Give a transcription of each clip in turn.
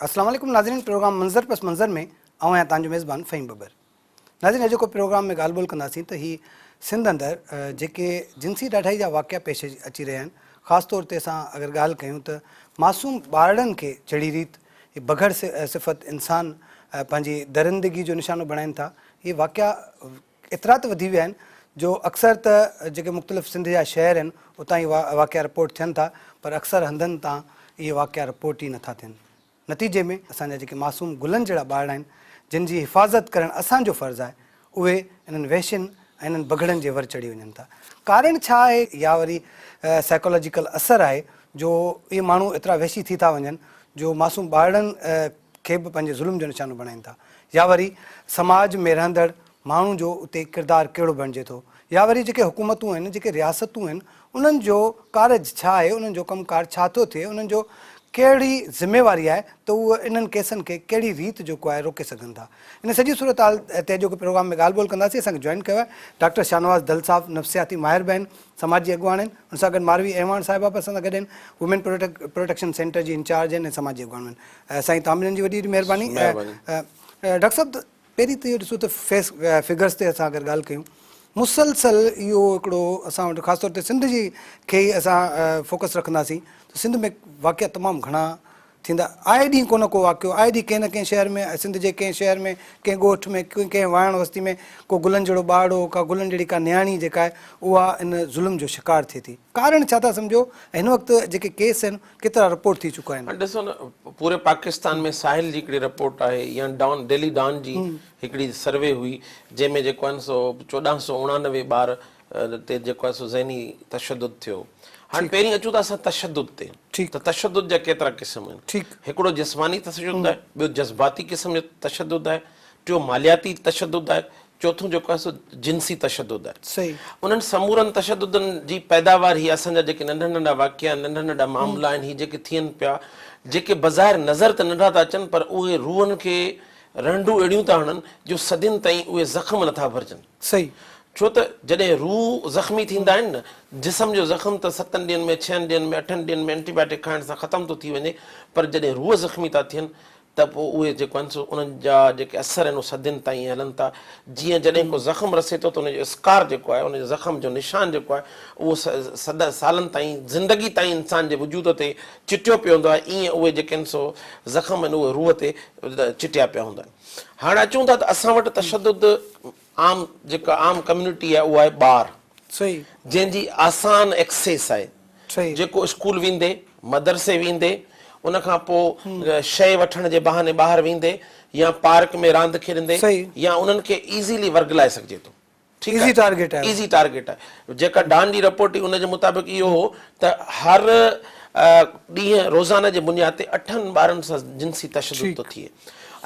اسلام عليڪم ناظرين پروگرام منظر پس منظر ۾ آئون آهيان توهان جو ميزبان فهيم ٻٻر ناظرين اڄوڪو پروگرام ۾ ڳالهه ٻولهه ڪنداسين ته هي سنڌ اندر جيڪي جنسي ڏاڍائي جا واقعا پيش اچي رهيا آهن خاص طور تي اسان اگر ڳالهه ڪيون ته معصوم ٻارڙن کي جهڙي ريت هي بگهڙ صفت انسان پنهنجي درندگي جو نشانو بڻائين ٿا اهي واقعا ايترا ته وڌي ويا آهن جو اڪثر ته جيڪي مختلف سنڌ جا شهر آهن اتان ئي واقعا رپورٽ ٿين ٿا پر اڪثر هنڌن تان اهي واقعا رپورٽ ئي نٿا ٿين نتيجي ۾ اسان جا جيڪي معصوم گلن جهڙا ٻارڙا آهن جن جي حفاظت ڪرڻ اسان جو فرض آهي اهي انهن وحشين ۽ انهن بگهڙن جي ور چڙهي وڃن ٿا ڪارڻ ڇا آهي يا وري سائيڪالاجيڪل اثر آهي جو اهي ماڻهو ايترا وحشي ٿي ٿا وڃن جو معصوم ٻارڙن کي به پنهنجي ظلم جو نشانو بڻائين ٿا يا وري سماج ۾ رهندڙ ماڻهو جو اتي ڪردار ڪهڙو بڻجي ٿو يا وري جيڪي حڪومتون آهن جيڪي رياستون آهن انهن جو ڪارج ڇا آهي انهن جو ڪم ڪار ڇا ٿو ٿئي انهن جو ڪهڙي ذميواري آهي ته اهي انهن ڪيسن کي ڪهڙي ريت جيڪو آهي روڪي سگهن ٿا ان سڄي صورتحال تي اڄوڪي پروگرام ۾ ڳالهه ٻولهه ڪنداسين اسان کي جوائن ڪيو آهي ڊاڪٽر شاهنواز دل صاحب نفسياتي ماهر به آهن سماجي اڳواڻ آهن ان سان گڏ ماروي اعواڻ صاحبه به اسان سان گڏ آهن وومين پروٽيڪشن سينٽر جي انچارج آهن ۽ سماجي اڳواڻ آهن سائين توهان ٻنهي جي وڏي وڏي مهرباني ڊاڪٽر صاحب پهرين ته اهو ڏسو ته فيس فگرس تي اسان اگر ڳالهه ڪيون مسلسل اهو هڪڙو اسان وٽ خاص طور تي سنڌ جي کي ئي اسان فوڪس رکنداسين ته سنڌ ۾ واقعا تمام گهڻا ٿيندا آئي ڏينهن ڪو نه ڪو واقعو آئي ڏينهن ڪنهن نه ڪنهن شهر ۾ سنڌ جي ڪنهن شهر ۾ ڪنهن ڳوٺ ۾ ڪنهن واهڻ وستي ۾ ڪو گلن جهڙو ٻارڙو ڪا گلن جهڙي ڪا نياڻي جيڪا آهي اها ان ظلم جو شڪار ٿئي ٿي ڪارڻ ڇا ٿا سمجهو ۽ هن وقت جيڪي ڪيس آهن ڪيترا رپورٽ ٿي چڪا آهن. ڏسو نه پوري پاڪستان ۾ ساحل جي هڪڙي رپورٽ آهي يا ڊان ڊيلي ڊان جي هڪڙي سروي هئي جنهن ۾ جيڪو آهي نه سو 1489 ٻار تي جيڪو آهي سو ذهني تشدد ٿيو. هاڻي پهرين اچون ٿا اسان تشدد تي ته تشدد جا ڪيترا قسم آهن. هڪڙو جسماني تشدد آهي، ٻيو جذباتي قسم جو تشدد آهي، ٽيون مالياتي تشدد آهي، چوٿون جيڪو آهي سو جنسي تشدد آهي. انهن سمورن تشددن جي پيداوار هي اسان جا جيڪي ننڍا ننڍا واقعا آهن، ننڍا ننڍا معاملا آهن، هي جيڪي ٿين پيا، جيڪي بظاهر نظر ته ننڍا ٿا اچن پر اهي روحن کي رهنڊون اهڙيون ٿا هڻن جو صدين تائين اهي زخم نٿا ڀرجن. ڇو ته جڏهن روح زخمي ٿيندا آهن نه، جسم جو زخم ته ستن ڏينهن ۾، ڇهن ڏينهن ۾، اٺن ڏينهن ۾ اينٽي بايوٽڪ کائڻ سان ختم ٿو ٿي وڃي پر جڏهن روح زخمي ٿا ٿين ته پوء اهي جيڪو آهن سو انهن جا جيڪي اثر آهن اهي صدين تائين هلن ٿا. جيئن جڏهن ڪو زخم رسي ٿو ته ان جو اسڪار جيڪو آهي، ان جو زخم جو نشان جيڪو آهي اهو صد سالن تائين زندگي تائين انسان جي وجود تي چٽيو پيو هوندو آهي، ايئن اهي جيڪي آهن سو زخم آهن اهي روح تي چٽيا پيا هوندا آهن. هاڻ اچون ٿا ته اسان وٽ تشدد عام جيڪا عام ڪميونٽي آهي اها آهي ٻار جنهن جي آسان ايڪسيس آهي. جيڪو اسڪول ويندي، مدرسي ويندي، ان کان پوء شيء وٺڻ جي بهاني ٻاهر ويندي يا پارڪ ۾ راند کيڏندي يا انهن کي ايزيلي ورغلائي سگهجي ٿو. ٺيڪ آهي. ايزي ٽارگيٽ آهي. جيڪا ڊان جي رپورٽ هئي ان جي مطابق اهو هو ته هر ڏينهن روزانه جي بنياد تي اٺن ٻارن سان جنسي تشدد ٿو ٿئي.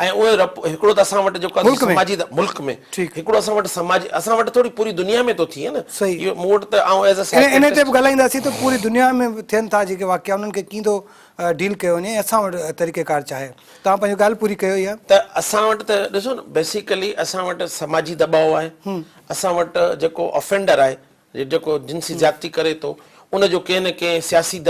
۽ اهي رپ هڪڙو ته اسان وٽ جيڪو آهي سماجي ملڪ ۾ هڪڙو اسان وٽ سماجي اسان وٽ ٿوري پوري دنيا ۾ ٿو ٿئي نه اهو مون وٽ ته آئون ايز ا ان تي به ڳالهائينداسين ته پوري دنيا ۾ ٿين ٿا جيڪي واقعا انهن کي ڪيئن ٿو ڊيل ڪيو وڃي ۽ اسان وٽ طريقه ڪار ڇا آهي توهان پنهنجو ڳالهه پوري ڪيو اها. ته اسان وٽ ته ڏسو نه بيسيڪلي اسان وٽ سماجي دٻاء آهي اسان وٽ جيڪو آفينڊر آهي جيڪو جنسي زيادتي ڪري ٿو ان جو ڪنهن نه ڪنهن سياسي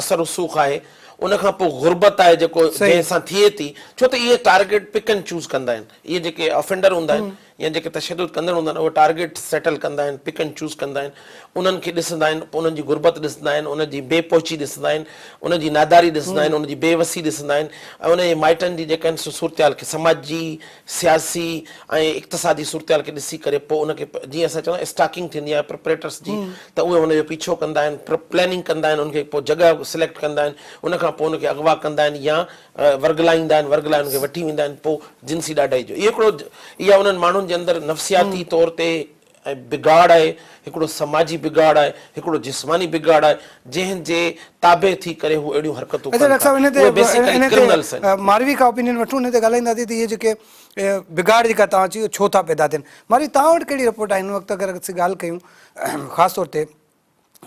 اثر رسوخ آهي ان کان پوء غربت آهي جيڪو جنهن سان ٿئي ٿي ڇو ته اهي ٽارگيٽ پڪ اينڊ چوز ڪندا آهن اهي جيڪي آفينڊر هوندا آهن يا جيڪي تشدد ڪندڙ هوندا آهن اهي ٽارگيٽ سيٽل ڪندا آهن پڪ اينڊ چوز ڪندا آهن انهن کي ڏسندا آهن پوء انهن جي غربت ڏسندا آهن انهن جي بي پهچي ڏسندا آهن انهن جي ناداري ڏسندا آهن انهن جي بي وسي ڏسندا آهن ۽ انهن جي مائٽن جي جيڪا آهن صورتحال کي سماجي سياسي ۽ اقتصادي صورتحال کي ڏسي ڪري پوء ان کي جيئن اسان چوندا آهيون اسٽاڪنگ ٿيندي آهي پرپريٽرس جي ته اهي ان جو پيڇو ڪندا آهن پلاننگ ڪندا آهن ان کي پوء جڳهه سليڪٽ ڪندا آهن ان کان پوء ان کي اغوا ڪندا آهن يا ورغلائيندا آهن ورغلائي ان کي وٺي ويندا آهن پوء جنسي ڏاڍائي جو اهو هڪڙو اها انهن ماڻهن جي اندر نفسياتي طور تي ۽ بگاڙ آهي، هڪڙو سماجي بگاڙ آهي، هڪڙو جسماني بگاڙ آهي، جنهن جي تابع ٿي ڪري هو اهڙيون حرڪتون اچا ڪن ڊاڪٽر ٿا. صاحب ان تي اهي بيسيڪلي ان تي ڪرمنلس آهن. ماروي کان اوپينين وٺون ان تي ڳالهائينداسين ته اهي جيڪي بگاڙ جيڪا توهان چيو ڇو ٿا پيدا ٿين. ماروي توهان وٽ ڪهڙي رپورٽ آهي هن وقت اگر اسين ڳالهه ڪيون خاص طور تي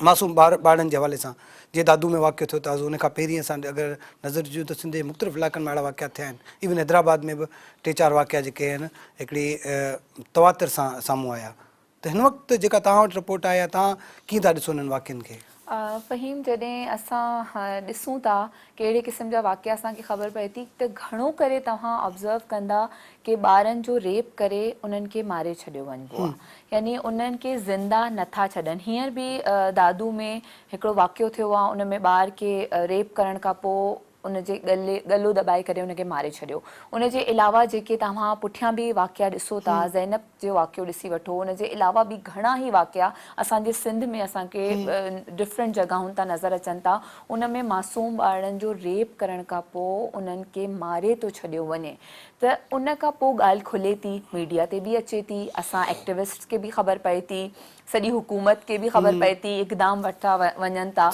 معصوم ٻار ٻارڙن جي حوالي سان جيئن دادو ۾ واقعو ٿيو تازو ان کان پهرين اسان اگر نظر وجهون ته سنڌ جي مختلف علائقن ۾ اهڙا واقعا ٿيا آهن ايون حيدرآباد ۾ به ٽي چار واقعا جيڪي آهن هڪڙي تواتر سان سامهون آيا. ته هن وقت جيڪا توهان وٽ رپورٽ آهي يا توهان ڪيئن ٿا ڏسو انهن واقعن کي؟ فهيم جڏهن اسان ڏسون ٿا ڪي اهڙي قسم جا واقعا اسان کي خبر پئي ٿي ته گهڻو ڪري توهان آبزرو ڪندا ڪي ٻارن جو ريپ ڪري انهن کي ماري ڇڏيو وڃبو آهي يعني انهن کي زنده نٿا ڇڏن هينئر به دادو ۾ هڪڙو واقعو ٿيو آهي ان ۾ ٻار کي ريپ ڪرڻ کان پوء ان جي ڳلي ڳلو دٻائي ڪري ان کي ماري ڇڏيو. ان جي علاوه جيڪي توهان پٺيان به واقعا ڏسو ٿا زينب جو واقعو ڏسي وٺو ان جي علاوه به گهڻا ئي واقعا اسان جي سنڌ ۾ اسان کي ڊفرنٽ جڳهن تان نظر اچن ٿا ان ۾ معصوم ٻارڙن جو ريپ ڪرڻ کان پوء انهن کي ماري ٿو ڇڏيو وڃي ته ان کان پوء ڳالهه کلي ٿي ميڊيا تي به اچي ٿي اسان ايڪٽيوسٽس کي به خبر پئي ٿي سڄي حڪومت کي به خبر پئي ٿي اقدام ورتا وڃن ٿا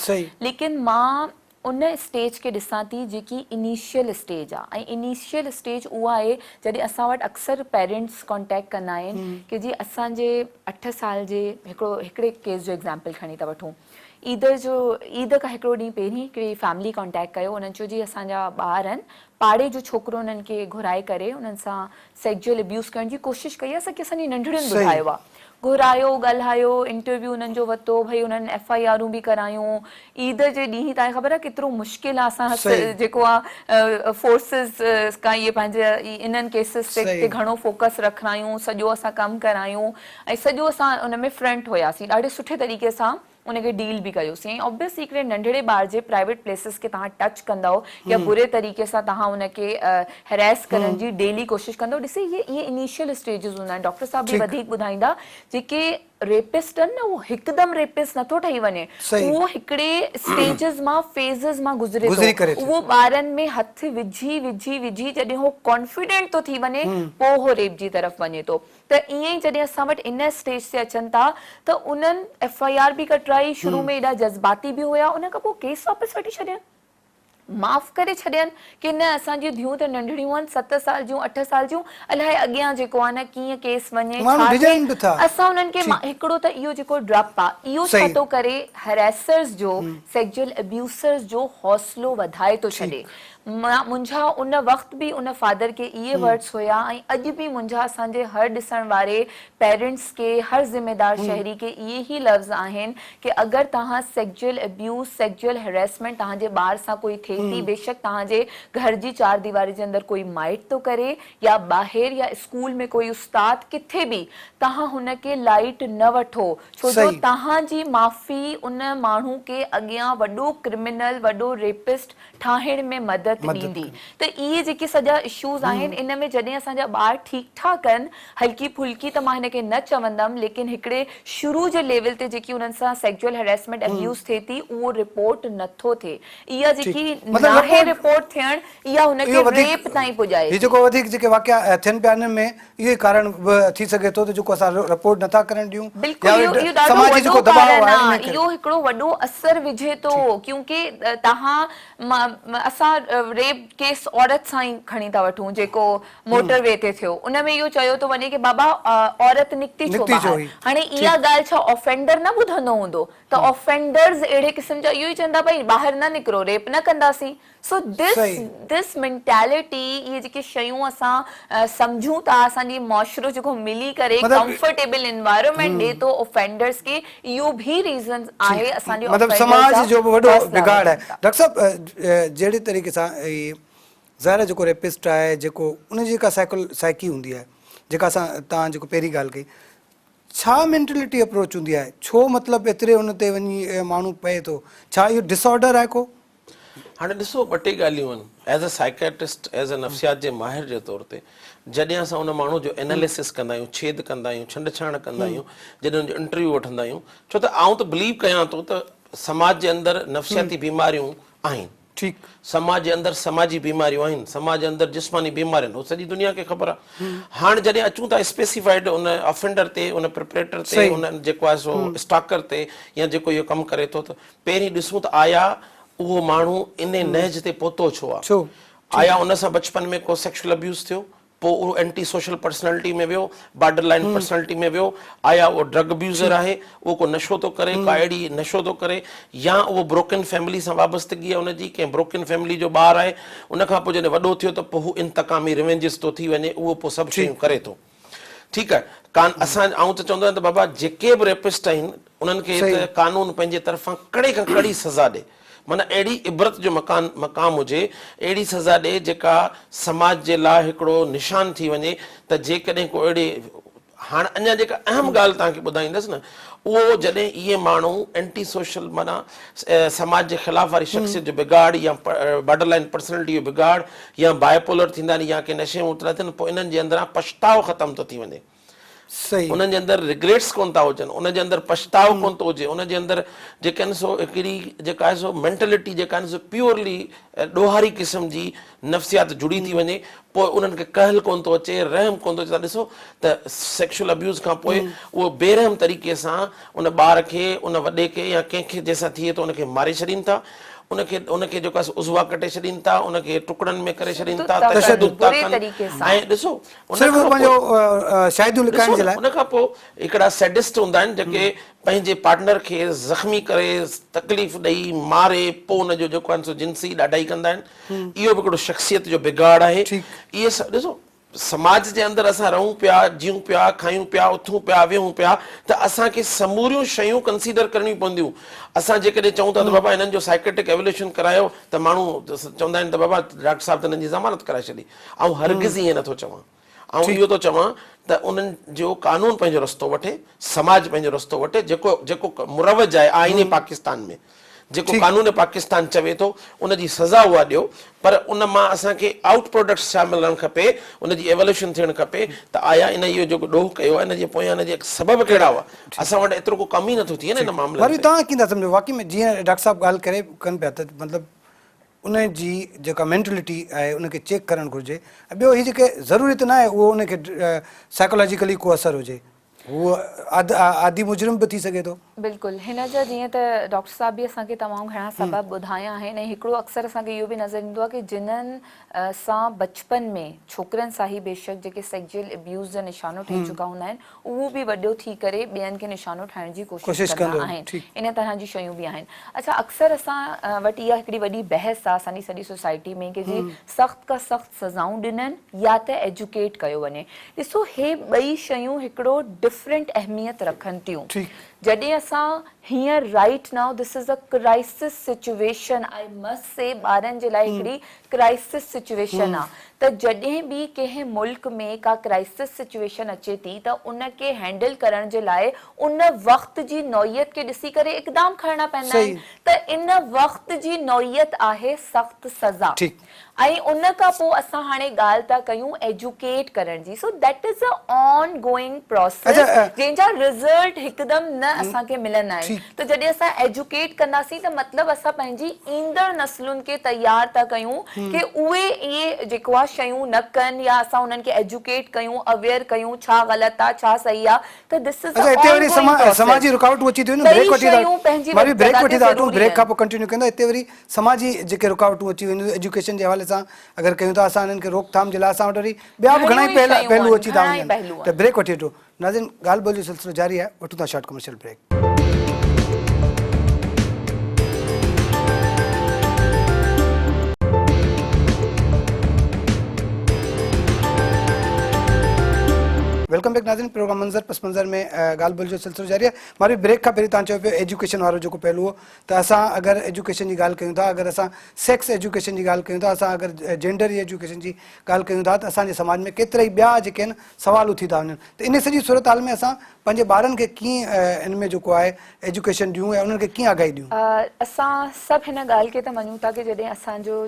ليڪن مان ان اسٽيج کي ڏسان ٿي جيڪي انيشل اسٽيج آ ۽ انيشل اسٽيج اها آهي جڏهن اسان وٽ اڪثر پيرنٽس ڪانٽيڪٽ ڪندا آهن ڪي جي اسان جي اٺ سال جي هڪڙو هڪڙي ڪيس جو ايگزامپل کڻي ٿا وٺون عيد جو عيد کان هڪڙو ڏينهن پهرين هڪڙي فيملي ڪانٽيڪٽ ڪيو انهن چيو جي اسان جا ٻار آهن پاڙي جو ڇوڪرو انهن کي گهرائي ڪري انهن سان سيڪجوئل ابيوز ڪرڻ جي ڪوشش ڪئي آهي اسان کي اسان جي ننڍڙين ٻڌايو آهي گهرايو ڳالهايو انٽرويو انهن جو ورتو ڀئي انهن ايف I آرون به ڪرايون عيد جي ڏينهن تان خبر آهي ڪيترو مشڪل آهي اسان جيڪو آهي فورسز کان اهي پنهنجي انهن ڪيسز تي گهڻو فوڪس رکرايون سڄو اسان ڪم ڪرايون ۽ سڄو اسان ان ۾ فرنٽ هياسين ڏاڍي سٺي طريقي سان ان کي ڊيل به ڪيوسين ۽ آبويسلي هڪڙي ننڍڙي ٻار جي پرائيويٽ پليسز کي توهان ٽچ ڪندؤ يا بري طريقي سان توهان ان کي هريس ڪرڻ جي ڊيلي ڪوشش ڪندؤ ڏسي اهي اهي انيشل اسٽيجز هوندا آهن ڊاڪٽر صاحب به وڌيڪ ٻڌائيندا جيڪي ريپسٽ آهن نه اهو هڪدم ريپسٽ نٿو ٺهي وڃي اهو هڪڙي اسٽيجز مان فيزز مان گذري ٿو اهو ٻارن ۾ هٿ وجهي وجهي وجهي جڏهن هو ڪانفيڊنٽ ٿو ٿي وڃي پوء هو ريپ جي طرف وڃي ٿو ته ائين ئي جڏهن اسان وٽ ان اسٽيج تي اچن ٿا ته انهن ايف I R به ڪٽرائي، شروع ۾ ايڏا جذباتي به هيا، ان کان پوء ڪيس واپس وٺي ڇڏين، معاف ڪري ڇڏين ڪي نه اسان جون ڌيئون ته ننڍڙيون آهن ست سال جون اٺ سال جون الائي اڳيان جيڪو آهي نه ڪيئن ڪيس وڃي ڇا ٿئي اسان انهن کي هڪڙو ته اهو جيڪو ڊپ آهي اهو ڇا ٿو ڪري هريسرز جو سيڪجوئل ابيوسرز جو حوصلو وڌائي ٿو ڇڏي. منهنجا ان وقت به ان فادر کي اهي ورڊس هيا ۽ اڄ به منهنجا اسان جي هر ڏسڻ واري پيرنٽس کي هر ذميدار شهري کي اهي ئي لفظ آهن ڪي اگر توهان سيڪجوئل ابيوز سيڪجوئل هريسمينٽ توهان جي ٻار سان ڪوئي ٿئي ٿي بيشڪ توهان جي گهر جي چار ديواري جي اندر ڪوئي مائٽ ٿو ڪري يا ٻاهر يا اسڪول ۾ ڪوئي استاد ڪٿي به توهان هن کي لائيٽ نه وٺو ڇو جو توهان جي معافي ان ماڻهو کي اڳيان وڏو ڪرمنل وڏو ريپسٽ ٺاهڻ ۾ مدد ڏيندي ته اهي جيڪي سڄا اشوز آهن ان ۾ جڏهن اسان جا ٻار ٺيڪ ٺاڪ آهن هلڪي ڦلڪي ته مان هن کي نه چوندم ليڪن هڪڙي شروع جي ليول تي جيڪي انهن سان سيڪجوئل هريسمينٽ ابيوز ٿئي ٿي اهو رپورٽ نه ٿو ٿئي اها جيڪي ناهي رپورٽ ٿيڻ اها هن کي ريپ تائين پڄائي ٿي. هي جيڪو وڌيڪ جيڪي واقعا ٿين پيا انهن ۾ اهو ئي ڪارڻ به ٿي سگهي ٿو ته جيڪو اسان رپورٽ نٿا ڪرڻ ڏيون بلڪل اهو اهو ڏاڍو سماجي وڏو جيڪو دٻاء ڪارڻ آهي آ انهي ڪري. اهو هڪڙو وڏو اثر وجهي ٿو ڪيونڪه توهان اسان ريپ ڪيس عورت سان ئي کڻي ٿا وٺون جيڪو موٽر وي تي ٿيو ان ۾ اهو چيو ٿو وڃي ڪي بابا عورت نڪتي ڇو نڪتي ڇو ٻاهر هئي هاڻي اها ڳالهه ڇا آفينڊر نه ٻڌندو هوندو ته آفينڊرز اهڙي قسم جا اهو ئي چوندا ڀئي ٻاهر نه نڪرو ريپ نه ڪنداسين سو دس دس مينٽيلٽي اهي جيڪي شيون اسان سمجهون ٿا اسان جي معاشرو جيڪو ملي ڪري ڪمفرٽيبل انوائرمينٽ ڏي ٿو اوفينڊرز کي اهو به ريزن آهي اسان جي مطلب سماج جو به وڏو بگاڙ آهي ڊاڪٽر صاحب جهڙي طريقي سان هي ظاهر آهي جيڪو ريپسٽ آهي جيڪو ان جي جيڪا سائيڪل سائيڪي هوندي آهي جيڪا اسان تان جيڪو پهرين ڳالهه ڪئي ڇا مينٽلٽي اپروچ هوندي آهي ڇو مطلب ايتري ان تي وڃي ماڻهو پئي ٿو ڇا اهو ڊس آرڊر آهي ڪو؟ هاڻي ڏسو ٻه ٽي ڳالهيون آهن as a psychiatrist as a نفسيات جي ماهر جي طور تي جڏهن اسان ان ماڻهو جو اناليسس ڪندا آهيون ڇيد ڪندا آهيون ڇنڊ ڇاڻ ڪندا آهيون جڏهن ان جو انٽرويو وٺندا آهيون ڇو ته آئون ته بليو ڪيان ٿو ته سماج جي اندر نفسياتي بيماريون آهن ٺيڪ. سماج جي اندر سماجي بيماريون آهن، سماج جي اندر جسماني بيماريون آهن، اهو سڄي دنيا کي خبر آهي. هاڻ جڏهن اچون ٿا اسپيسيفائيڊ ان آفينڊر تي، ان پرپريٽر تي، ان جيڪو آهي سو اسٽاڪر تي يا جيڪو اهو ڪم ڪري ٿو ته پهرين ڏسون ته آيا اهو ماڻهو انهي نهج تي پهتو ڇو آهي؟ آيا ان سان بچپن ۾ ڪو سيڪشل ابيوز ٿيو؟ پوء اهو اينٽي سوشل پرسنالٽي ۾ ويو، بارڊر لائين پرسنالٽي ۾ ويو، آيا اهو ڊرگ ابيوزر آهي، اهو ڪو نشو ٿو ڪري، ڪا اهڙي نشو ٿو ڪري يا اهو بروڪن فيملي سان وابستگي آهي ان جي، ڪنهن بروڪن فيملي جو ٻار آهي، ان کان پوء جڏهن وڏو ٿيو ته پوء هو انتقامي Revenges ٿو ٿي وڃي، اهو پوء سڀ شيون ڪري ٿو. ٺيڪ آهي ڪان اسان آئون ته چوندو آهيان ته بابا جيڪي به ريپسٽ آهن انهن کي ته قانون پنهنجي طرفان ڪڙي کان ڪڙي سزا ڏي معنيٰ اهڙي عبرت جو مڪان مقام هجي اهڙي سزا ڏي جيڪا سماج جي لاء هڪڙو نشان ٿي وڃي ته جيڪڏهن ڪو اهڙي هاڻ اڃا جيڪا اهم ڳالهه توهان کي ٻڌائيندس نه اهو جڏهن اهي ماڻهو اينٽي سوشل معنيٰ سماج جي خلاف واري شخصيت جو بگاڙ يا بارڊر لائن پرسنالٽي جو بگاڙ يا بائي پولر ٿيندا آهن يا ڪنهن نشي ۾ مبتلا ٿين پوء انهن جي اندران پڇتاء ختم ٿو ٿي وڃي. انهن جي اندر ريگريٽس ڪونه ٿا هجن، انهن جي اندر پڇتاء ڪونه ٿو هجي، انهن جي اندر جيڪي آهن سو هڪڙي جيڪا آهي سو مينٽلٽي جيڪا آهي سو پيورلي ڏوهاري قسم جي نفسيات جڙي ٿي وڃي، پوء انهن کي ڪهل ڪونه ٿو اچي، رحم ڪونه ٿو اچي، توهان ڏسو ته سيڪشل ابيوز کان پوء اهو بي رحم طريقي سان ان ٻار کي، ان وڏي کي يا ڪنهن کي جنهن سان ٿئي ٿو ان کي ماري ڇڏين ٿا، ان کي ان کي جيڪو آهي سو عضوا ڪٽي ڇڏين ٿا، ان کي ٽڪڙن ۾ ڪري ڇڏين ٿا، تشدد ٿا ڪن ۽ ڏسو ان صرف کان پوء پنهنجو شاهديون ڏسو لڪائڻ جي نه لاء. ان کان پوء هڪڙا سيڊسٽ هوندا آهن جيڪي پنهنجي پارٽنر کي زخمي ڪري تڪليف ڏئي ماري پوء ان جو جيڪو آهي سو جنسي ڏاڍائي ڪندا آهن اهو به هڪڙو شخصيت جو بگاڙ آهي اهي سڀ ڏسو سماج جي اندر اسان رهون پيا جيئون پيا کايون پيا اٿون پيا ويهون پيا ته اسان کي سموريون شيون ڪنسيڊر ڪرڻيون پونديون اسان جيڪڏهن چئون ٿا ته بابا هنن جو سائيڪيٽرڪ ايوليوشن ڪرايو ته ماڻهو چوندا آهن ته بابا ڊاڪٽر صاحب ته هنن جي ضمانت ڪرائي ڇڏي آئون هرگز ائين نٿو چوان آئون اهو ٿو چوان ته انهن جو قانون پنهنجو رستو وٺي سماج پنهنجو رستو وٺي جيڪو جيڪو مروج آهي آئين پاڪستان ۾ جيڪو قانون پاڪستان چوي ٿو ان جي سزا اها ڏيو پر ان مان اسان کي آئوٽ پروڊڪٽس ڇا ملڻ کپي ان جي ايولوشن ٿيڻ کپي ته آيا ان اهو جيڪو ڏوهه ڪيو آهي ان جي پويان ان جي سبب ڪهڙا هئا اسان وٽ ايترو ڪو ڪم ئي نٿو ٿئي نه ان معاملن تي. توهان ڪيئن ٿا سمجهو واقعي ۾ جيئن ڊاڪٽر صاحب ڳالهه ڪري ڪن پيا ته مطلب ان جي جيڪا مينٽلٽي آهي ان کي چيڪ ڪرڻ گهرجي ۽ ٻيو هي جيڪي ضروري ته ناهي اهو ان کي سائيڪالاجيڪلي ڪو اثر هجي هو عادي مجرم به ٿي سگهي ٿو. بلڪل هن جا جيئن ته ڊاڪٽر صاحب به اسان کي تمام گهڻا سبب ٻڌايا آهن ۽ هڪڙو اڪثر اسان کي اهو به نظر ايندو آهي ڪي جنھن سان بچپن ۾ ڇوڪرن سان ئي بيشڪ جيڪي سيڪجوئل ابيوز جا نشانو ٺهي چڪا هوندا آهن اهو به وڏو ٿي ڪري ٻين کي نشانو ٺاهڻ جي ڪوشش ڪندا آهن ان طرح جون شيون به آهن اڇا اڪثر اسان وٽ اها هڪڙي وڏي بحث آهي اسان جي سڄي سوسائٽي ۾ ڪي جي سخت کان سخت سزائون ڏنن يا ته ايجوڪيٽ ڪيو وڃي ڏسو هي ٻئي شيون هڪڙو ڊفرنٽ اهميت رکن ٿيون جڏهن اسان هينئر right now this is a crisis situation I must say ٻارن جي لاء هڪڙي ڪرائسس سچويشن آ ته جڏهن به ڪنهن ملڪ ۾ ڪا ڪرائسس سچويشن اچي ٿي ته ان کي هينڊل ڪرڻ جي لاء ان وقت جي نوعيت کي ڏسي ڪري اقدام کڻڻا پوندا آهن ته ان وقت جي نوعيت آهي سخت سزا ۽ ان کان پوء اسان هاڻي ڳالهه ٿا ڪيون ايجوڪيٽ ڪرڻ جي so that is a ongoing process جنهن جا رزلٽ هڪدم نه اسان کي ملندا آهن ته جڏهن اسان ايجوڪيٽ ڪنداسين ته مطلب اسان پنهنجي ايندڙ نسلن کي تيار ٿا ڪيون ڪي اهي اهي جيڪو آهي شيون نه ڪن يا اسان انهن کي ايجوڪيٽ ڪيون اويئر ڪيون ڇا غلط آهي ڇا صحيح آهي ته دس از اچا ا هتي آن وري گوئنگ سماجي پراسيس رڪاوٽون اچي ٿيون وڃن ٻئي بريڪ وٺي ٿا شيون پنهنجي ماروي بريڪ جڳهه وٺي تي ٿا وٺون ضروري بريڪ کان آهن. پوء ڪنٽينيو ڪندا هتي وري سماجي جيڪي رڪاوٽون اچي وينديون ايجوڪيشن جي حوالي سان اگر ڪيون ٿا اسان انهن کي روڪٿام جي لاء اسان وٽ وري ٻيا به گهڻا گهڻيون ئي ئي پهلا شيون پهلو آهن اچي ٿا گهڻا ئي وڃن پهلو ته آهن. بريڪ وٺي وٺو ناظرين ڳالهه ٻولهه جو سلسلو جاري آهي وٺون ٿا short commercial break. Welcome back ناظرين پروگرام منظر پس منظر ۾ ڳالهه ٻولهه جو سلسلو جاري آهي ماري بريڪ کان پهرين تان چيو پيو ايجوڪيشن وارو جيڪو پهلو هو ته اسان اگر ايجوڪيشن جي ڳالهه ڪيون ٿا اگر اسان سيڪس ايجوڪيشن جي ڳالهه ڪيون ٿا اسان اگر جينڊر جي ايجوڪيشن جي ڳالهه ڪيون ٿا ته اسان جي سماج ۾ ڪيترا ئي ٻيا جيڪي آهن سوال اٿي ٿا وڃن ته ان سڄي صورتحال ۾ اسان پنهنجي ٻارن کي ڪيئن ان ۾ جيڪو آهي ايجوڪيشن ڏيون ۽ انهن کي ڪيئن آگاهي ڏيون. اسان سڀ هن ڳالهه کي ته مڃون ٿا ڪي جڏهن اسان جو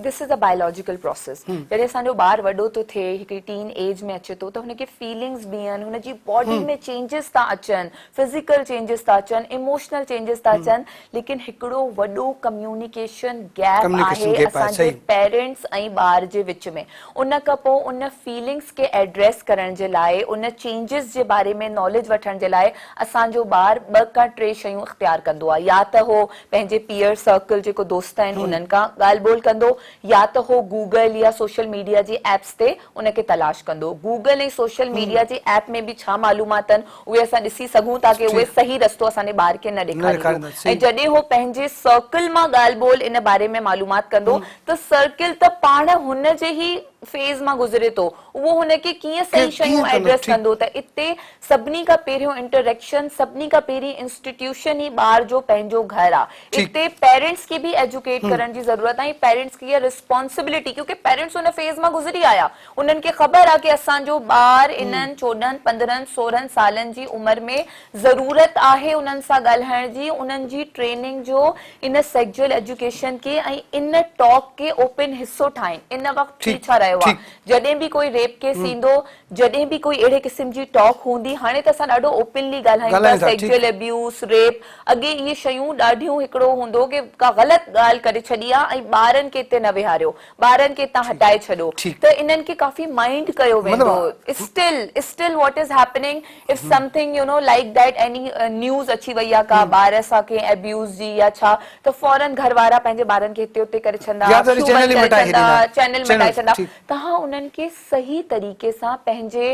this is a biological process جڏهن اسان جو ٻار وڏو ٿو ٿئي هڪڙي ٽين ايج ۾ اچي ٿو ته هن کي فيلنگس به آهن هن جي باڊي ۾ چينجز ٿا اچن فزيڪل چينجز ٿا اچن اموشنل چينجز ٿا اچن ليڪن هڪڙو وڏو ڪميونيڪيشن گيپ آهي اسان جي پيرنٽس ۽ ٻار جي وچ ۾ ان کان پوء ان فيلنگس کي ايڊريس ڪرڻ جي لاء ان چينجز جي باري ۾ ناليج وٺڻ جي لاء اسان جو ٻار ٻه کان ٽي شيون اختيار ڪندو آهي يا ته هو پنهنجي پيئر سرڪل جيڪو دوست آهن انهن کان ڳالهه ٻولهه ڪندو يا ته هو گوگل يا سوشل ميڊيا جي ايپس تي ان کي تلاش ڪندو گوگل ۽ سوشل ميڊيا جي ايپ ۾ به ڇا معلومات آهن اهي اسان ڏسي سگهون ٿا ڪي اهي صحيح رستو اسان جي ٻار کي نه ڏيکارينديون ۽ جڏهن هو پنهنجي سرڪل مان ڳالهه ٻولهه ان باري ۾ معلومات ڪندو ته سرڪل ته پاڻ هن جي ئي فيز مان گذري ٿو اهو هن کي ڪيئن صحيح شيون ايڊريس ڪندو ته اتي سڀني کان پهريون انٽريڪشن سڀني کان پهرين انسٽيٽيوشن ئي ٻار جو پنهنجو گهر آ اتي پيرنٽس کي به ايجوڪيٽ ڪرڻ جي ضرورت آ ۽ پيرنٽس کي اها ريسپانسبلٽي ڪيونڪه پيرنٽس ان فيز مان گذري آيا انهن کي خبر آ ڪي اسان جو ٻار انهن 14 15 16 سالن جي عمر ۾ ضرورت آهي انهن سان ڳالهائڻ جي انهن جي ٽريننگ جو ان سيڪجوئل ايجوڪيشن کي ۽ ان ٽاڪ کي اوپن حصو ٺاهين ان وقت ٿي ڇا رهيو آهي جڏهن به ڪوئي ريپ ڪيس ايندو جڏهن به ڪوئي اهڙي قسم جي ٽاڪ هوندي هاڻي ته اسان ڏاڍو اوپنلي ڳالهايون ٿا سيڪجوئل ابيوز ريپ اڳي اهي شيون ڏاڍيون هڪڙو هوندو ڪي ڪا غلط ڳالهه ڪري ڇڏي آهي ۽ ٻارن کي اتي نه ويهاريو ٻارن کي اتان هٽائي ڇڏو ته انهن کي ڪافي مائنڊ ڪيو ويندو still still what is happening if something you know like that any news اچي وئي آ ڪا ٻار سان ڪنهن ابيوز جي يا ڇا ته فورن گهر وارا پنهنجي ٻارن کي هتي هتي ڪري ڇڏندا اکيون بند ڪري ڇڏندا چينل مٽائي ڇڏندا توهان انهن کي صحيح طريقي سان پنهنجي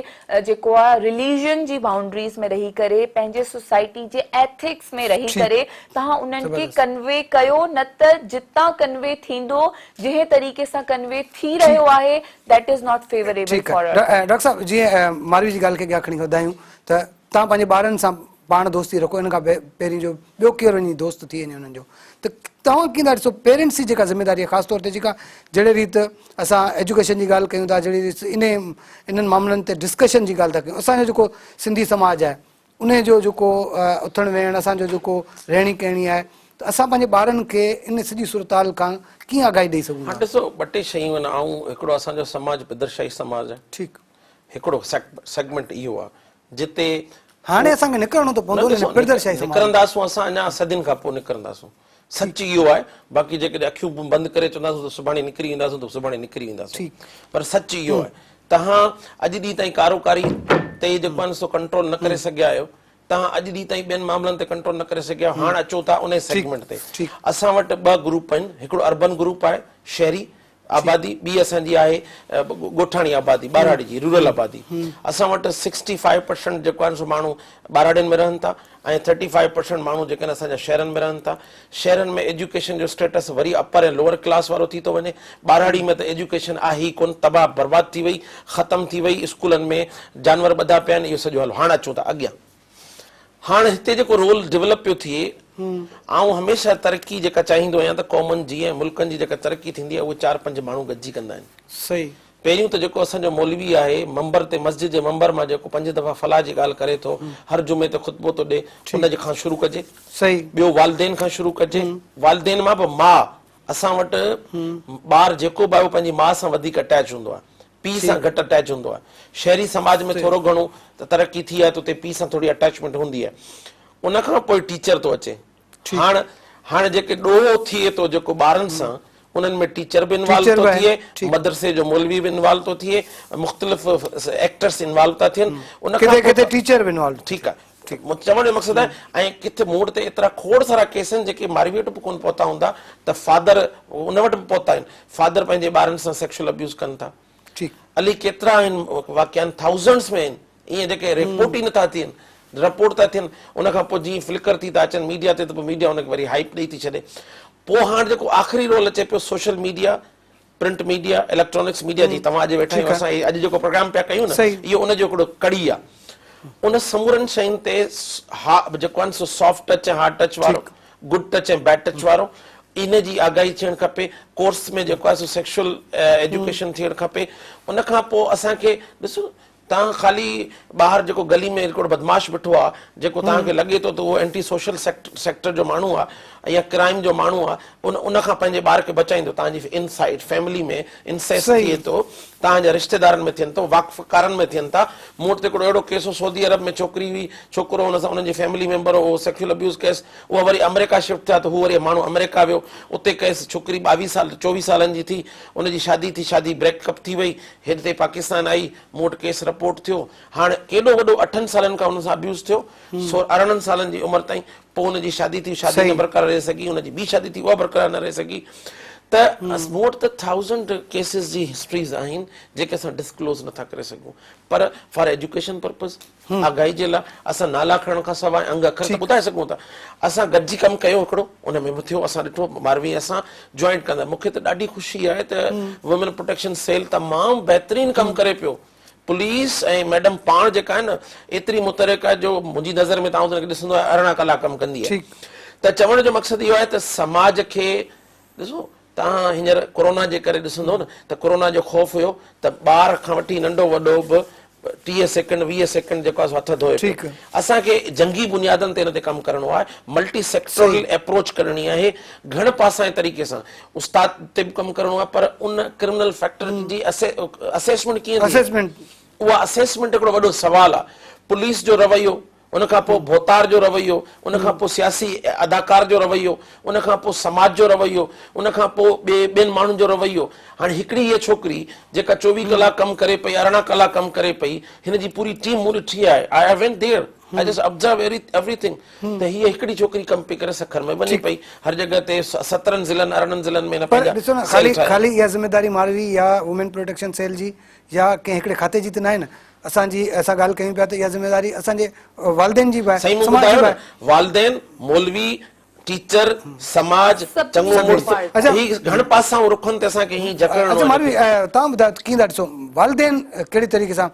جيڪو آ رليجن جي بائونڊريز ۾ رهي ڪري پنهنجي سوسائٽي جي ايٿڪس ۾ رهي ڪري توهان انهن کي ڪنوي ڪيو نه ته جتان ڪنوي ٿيندو جنهن طريقي سان ڪنوي ٿي رهيو آهي that is not favourable for ارٿ. ٺيڪ آهي ڊاڪٽر صاحب جيئن ماروي جي ڳالهه کي اڳيان کڻي وڌايون ته توهان پنهنجي ٻارن سان پاڻ دوستي رکو ان کان پهرين جو ٻيو ڪير وڃي دوست ٿي وڃي انهن جو ته توهان ڪيئن ٿا ڏسو پيرنٽس جي جيڪا ذميواري آهي خاص طور تي جيڪا جهڙي ريت اسان ايجوڪيشن جي ڳالهه ڪيون ٿا جهڙي ريت انهي انهن معاملن تي ڊسڪشن جي ڳالهه ٿا ڪيون اسان جو جيڪو سنڌي سماج آهي انهيء جو جيڪو اٿڻ ويهڻ، اسان جو جيڪو رهڻي ڪهڻي آهي ته اسان پنهنجي ٻارن کي ان سڄي صورتحال کان ڪيئن آگاهي ڏئي سگهون ٿا؟ هاڻ ڏسو ٻه ٽي شيون آهن، آئون هڪڙو اسان جو سماج پدرشاهي سماج آهي. ٺيڪ. هڪڙو سيگمينٽ اهو آهي جتي هاڻي اسان کي نڪرڻو ٿو پوندو نه ان پدرشاهي سماج مان. نڪرنداسون اسان اڃا صدين کان پوء نڪرنداسون. سچ اهو آهي، باقي جيڪڏهن اکيون بند ڪري چونداسون ته سڀاڻي نڪري وينداسون ته سڀاڻي نڪري وينداسون. پر سچ اهو آهي توهان اڄ ڏينهن تائين ڪاروڪاري تي جيڪو آهي سو ڪنٽرول نه ڪري سگهيا آهيو، توهان اڄ ڏينهن تائين ٻين معاملن تي ڪنٽرول نه ڪري سگهيا آهيو، هاڻ اچو ٿا انهي سيگمينٽ تي. اسان وٽ ٻه گروپ آهن، هڪڙو اربن گروپ آهي، شهري آبادي، ٻي اسان جي آهي ڳوٺاڻي آبادي، ٻهراڙي جي، رورل آبادي. اسان وٽ سڪسٽي فائيو پرسنٽ جيڪو آهن سو ماڻهو ٻهراڙين ۾ رهن ٿا ۽ ٿرٽي فائيو پرسنٽ ماڻهو جيڪي آهن اسان جا شهرن ۾ رهن ٿا. شهرن ۾ ايجوڪيشن جو اسٽيٽس وري اپر ۽ لوئر ڪلاس وارو ٿي ٿو وڃي. ٻهراڙي ۾ ته ايجوڪيشن آهي ئي ڪونه، تباهه برباد ٿي وئي، ختم ٿي وئي، اسڪولن ۾ جانور ٻڌا پيا آهن، اهو سڄو هلو. هاڻ اچون ٿا اڳيان. هاڻ هتي جيڪو رول ڊولپ پيو ٿئي، آئون هميشه ترقي جيڪا چاهيندو آهيان ته قومن جي ۽ ملڪن جي جيڪا ترقي ٿيندي آهي اهي چار پنج ماڻهو گڏجي ڪندا آهن. صحيح. پهريون ته جيڪو اسان جو مولوي آهي منبر تي مسجد جي منبر مان جيڪو پنج دفعا فلاح جي ڳالهه ڪري ٿو هر جمعي تي خطبو ٿو ڏي ان جي کان شروع ڪجي. صحيح. ٻيو والدين کان شروع ڪجي والدين مان به ماء اسان وٽ ٻار جيڪو به آهي اهو پنهنجي ماء سان وڌيڪ اٽيچ هوندو آهي پيء سان گهٽ اٽيچ هوندو آهي شهري سماج ۾ ٿورو گهڻو ته ترقي ٿي آهي ته اتي پيء سان ٿوري اٽيچمينٽ هوندي آهي ان کان پوء ٽيچر ٿو اچي هاڻ هاڻ جيڪي ڏوهه ٿئي ٿو جيڪو ٻارن سان انهن ۾ ٽيچر به انوالو ٿو ٿئي مدرسي جو مولوي به انوالو ٿو ٿئي مختلف ايڪٽرس انوالو ٿا ٿين ان کان ڪٿي ڪٿي ٽيچر به انوالو ٺيڪ آهي چوڻ جو مقصد آهي ۽ ڪٿي مون وٽ ته ايترا کوڙ سارا ڪيس آهن جيڪي ماروي وٽ به ڪونه پهتا هوندا ته فادر ان وٽ به پهتا آهن فادر پنهنجي ٻارن سان سيڪشل ابيوز ڪن ٿا الائي ڪيترا آهن واقعا آهن ٿائوزنڊس ۾ آهن ائين جيڪي رپورٽ ئي نٿا ٿين رپورٽ ٿا ٿين ان کان پوء جيئن فلڪر ٿي ٿا اچن ميڊيا تي ته پوء ميڊيا ان کي وري هائپ ڏئي ٿي ڇڏي پوء هاڻ جيڪو آخري رول اچي پيو social media print media electronics media جي توهان اڄ ويٺا آهيو اسان اڄ جيڪو پروگرام پيا ڪيون نه اهو ان جو هڪڙو ڪڙي آهي ان سمورن شين تي جيڪو آهي سو سافٽ ٽچ ۽ هارڊ ٽچ وارو گڊ ٽچ ۽ بيڊ ٽچ وارو ان جي آگاهي ٿيڻ کپي ڪورس ۾ جيڪو آهي سو سيڪشل ايجوڪيشن ٿيڻ کپي ان کان پوء اسان کي ڏسو توهان خالي ٻاهر جيڪو گلي ۾ هڪڙو بدمعاش بيٺو آ جيڪو توهان کي لڳي ٿو ته اهو اينٽي سوشل سيڪٽر جو ماڻهو آ يا ڪرائم جو ماڻهو آ ان ان کان پنهنجي ٻار کي بچائيندو توهان جي ان سائيڊ فيملي ۾ انسيسٽ ٿئي ٿو توهان جا رشتيدارن ۾ ٿين ٿو واقفڪارن ۾ ٿين ٿا مون وٽ ته هڪڙو اهڙو ڪيس هو سعودي عرب ۾ ڇوڪري هئي ڇوڪرو ان سان انهن جي فيملي ميمبر هو سيڪشل ابيوز ڪيس اها وري آمريڪا شفٽ ٿيا ته هو وري ماڻهو آمريڪا ويو اتي ڪيس ڇوڪري 22 سال 24 سالن جي ٿي ان جي شادي ٿي شادي بريڪ اپ ٿي وئي هتي پاڪستان آئي مون وٽ ڪيس رپورٽ ٿيو هاڻ ڪيڏو وڏو اٺن سالن کان ان سان ابيوز ٿيو سو 18 سالن جي عمر تائين پوء ان جي شادي ٿي شادي نه برقرار رهي سگهي ان جي ٻي شادي ٿي اها برقرار نه رهي سگهي ته مون وٽ ته ٿائوزنڊ ڪيسز جي هسٽريز آهن جيڪي اسان ڊسڪلوز نٿا ڪري سگهون پر فار ايجوڪيشن پرپز آگاهي جي لاء اسان نالا کڻڻ کان سواء انگ اکر ته ٻڌائي سگهون ٿا. اسان گڏجي ڪم ڪيو هڪڙو ان ۾ به ٿيو اسان ڏٺو ماروي اسان جوائنٽ ڪندا مون کي ته ڏاڍي خوشي آهي ته وومين پروٽيڪشن سيل تمام بهترين ڪم ڪري پيو پوليس ۽ ميڊم پاڻ جيڪا آهي نه ايتري متحرڪ آهي جو منهنجي نظر ۾ ته آئون ته ان کي ڏسندو آهيان 18 ڪلاڪ ڪم ڪندي آهي ته چوڻ جو مقصد اهو آهي ته سماج کي ڏسو توهان هينئر ڪورونا جي ڪري ڏسندو نه ته ڪورونا جو خوف هيو ته ٻار کان وٺي ننڍو وڏو به 30 سيڪنڊ 20 سيڪنڊ جيڪو آهي سو هٿ ڌوئي پيو. اسان کي جنگي بنيادن تي ان تي ڪم ڪرڻو آهي، ملٽي سيڪٽورل ايپروچ ڪرڻي آهي، گهڻ پاسائين طريقي سان استاد تي به ڪم ڪرڻو آهي پر ان ڪرمنل فيڪٽر جي اسيسمينٽ ڪيئن ٿئي اها اسيسمينٽ هڪڙو وڏو سوال آهي. پوليس جو رويو ان کان پوء ڀوتار جو رويو، ان کان پوء سياسي اداڪار جو رويو، ان کان پوء سماج جو رويو، ان کان پوء ٻئي ٻين ماڻهن جو رويو. هاڻي هڪڙي هيء ڇوڪري جيڪا 24 ڪلاڪ ڪم ڪري پئي، 18 ڪلاڪ ڪم ڪري پئي، هن جي پوري ٽيم مون ڏٺي آهي، I went there, I just observe everything ته هيء هڪڙي ڇوڪري ڪم پئي ڪري سکر ۾ وڃي پئي، هر جڳهه تي سترن ضلعن ارڙهن ضلعن ۾ هن پر ڏسو نه پنهنجا سيل خالي ٺاهيا. خالي اها ذميداري ماروي يا وومين پروٽيڪشن سيل جي يا ڪنهن هڪڙي کاتي جي ته ناهي نه. اسان جي اسان ڳالهه ڪيون پيا ته اها ذميواري اسان جي والدين جي به آهي سائين مون سماج جي ٻڌايو به نه والدين، مولوي، ٽيچر، سماج، چڱو مڙس هي گهڻ پاسائون رخن تي اسان کي هي جڪڙڻو اچا آهي. ماروي توهان ٻڌايو ته ڪيئن ٿا ڏسو والدين ڪهڙي طريقي سان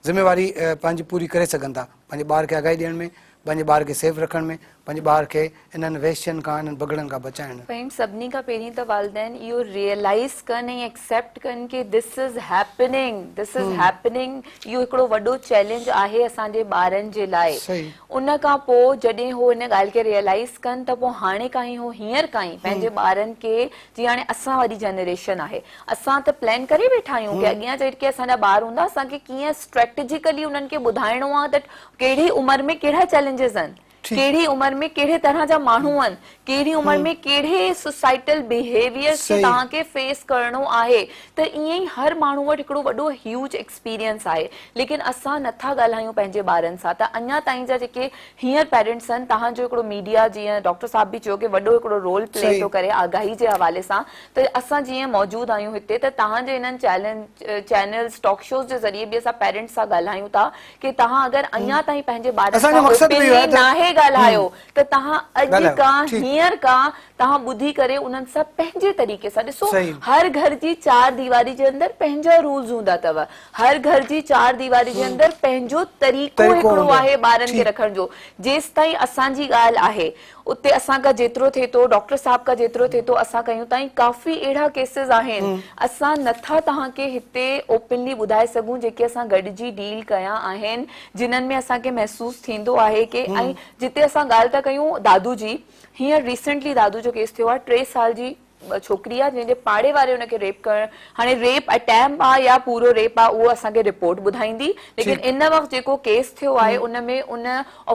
ذميواري پنهنجي پوري ڪري سگهن ٿا پنهنجي ٻار کي آگاهي ڏيڻ ۾ پنهنجي ٻار کي سيف رکڻ ۾ پنهنجي ٻار کي انهن وحشين کان انهن بگهڙن کان بچائڻ ۾. فهيم سڀني کان پهرين ته والدين اهو ريئلائيز ڪن ۽ ايڪسيپٽ ڪن ڪي this is happening this is happening اهو هڪڙو وڏو چئلينج آهي اسان جي ٻارن جي لاء ان کان پوء جڏهن هو ان ڳالهه کي ريئلائيز ڪن ته پوء هاڻي کان ئي هو هينئر کان ئي پنهنجي ٻارن کي جيئن هاڻي اسان واري جنريشن آهي اسان ته پلان ڪري ويٺا آهيون ڪي اڳيان جيڪي اسان جا ٻار هوندا اسان کي ڪيئن اسٽريٽجيڪلي انهن کي ٻڌائڻو آهي ته ڪهڙي عمر ۾ ڪهڙا چئلينجز آهن، ڪهڙي عمر ۾ ڪهڙي طرح جا ماڻهو آهن، ڪهڙي عمر ۾ ڪهڙي سوسائٽل بيهيويئرز کي توهان کي فيس ڪرڻو آهي ته ائين ئي هر ماڻهو وٽ هڪڙو وڏو هيوج ايڪسپيرينس آهي ليڪن اسان نٿا ڳالهايون پنهنجي ٻارن سان ته اڃا تائين جا جيڪي هينئر پيرنٽس آهن توهان جو هڪڙو ميڊيا جيئن ڊاڪٽر صاحب به چيو ڪي وڏو هڪڙو رول پلي ٿو ڪري آگاهي جي حوالي سان ته اسان جيئن موجود آهيون هتي ته توهان جي انهن چينلز ٽاڪ شوز جي ذريعي به اسان پيرنٽس سان ڳالهايون ٿا ڪي توهان اگر اڃا تائين پنهنجي ٻارن اسان جو سان مقصد به اهو اوپنلي آهي ته ناهي ڳالهايو ته توهان اڄ ڳالهايو کان ٺيڪ هينئر کان توهان ٻڌي ڪري انهن سان پنهنجي طريقي سان ڏسو صحيح هر گهر جي چار ديواري جي اندر پنهنجا رولز هوندا اٿو هر گهر جي چار ديواري جي اندر پنهنجو طريقو طريقو هڪڙو هوندو آهي ٻارن کي ٺيڪ رکڻ جو جيستائين اسان جي ڳالهه آهي اتي اسان کان جيترو ٿئي ٿو ڊاڪٽر صاحب کان جيترو ٿئي ٿو اسان ڪيون ٿا ۽ ڪافي اهڙا ڪيسز آهن اسان نٿا توهان کي هتي اوپنلي ٻڌائي سگهون جيڪي اسان گڏجي ڊيل ڪيا آهن جنھن ۾ اسان کي محسوس ٿيندو آهي ڪي ۽ جتي اسان ڳالهه ٿا ڪيون دادو جي هينئر ريسنٽلي دادو جو ڪيس ٿيو آهي 3 سال جي ڇوڪري آ جنهن جي پاڙي واري ان کي ريپ ڪرڻ هاڻي ريپ اٽيمپ آ يا پورو ريپ آ اهو اسان کي رپورٽ ٻڌائيندي ليڪن ان وقت جيڪو ڪيس ٿيو آهي ان ۾ ان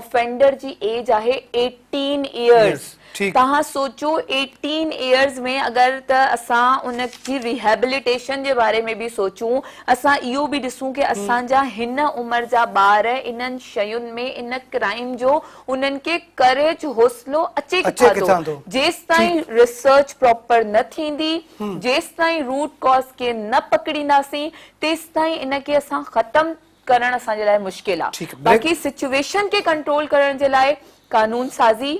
آفينڊر جي ايج آهي 18 ايئرز توهان سوچو 18 ايئرز ۾ اگر ته اسان ان جي ريهيبليٽيشن جي باري ۾ به سوچون اسان اهو به ڏسون ڪي اسان جا هن عمر جا ٻار انهن شين ۾ ان ڪرائيم جو انهن کي ڪريج، حوصلو، اچي ڪٿان ٿو؟ جيستائين ريسرچ پراپر نه ٿيندي، جيستائين روٽ ڪاز کي نه پڪڙينداسين، تيستائين ان کي اسان ختم ڪرڻ اسان جي لاء مشڪل آ. باقي سچويشن کي ڪنٽرول ڪرڻ جي لاء قانون سازي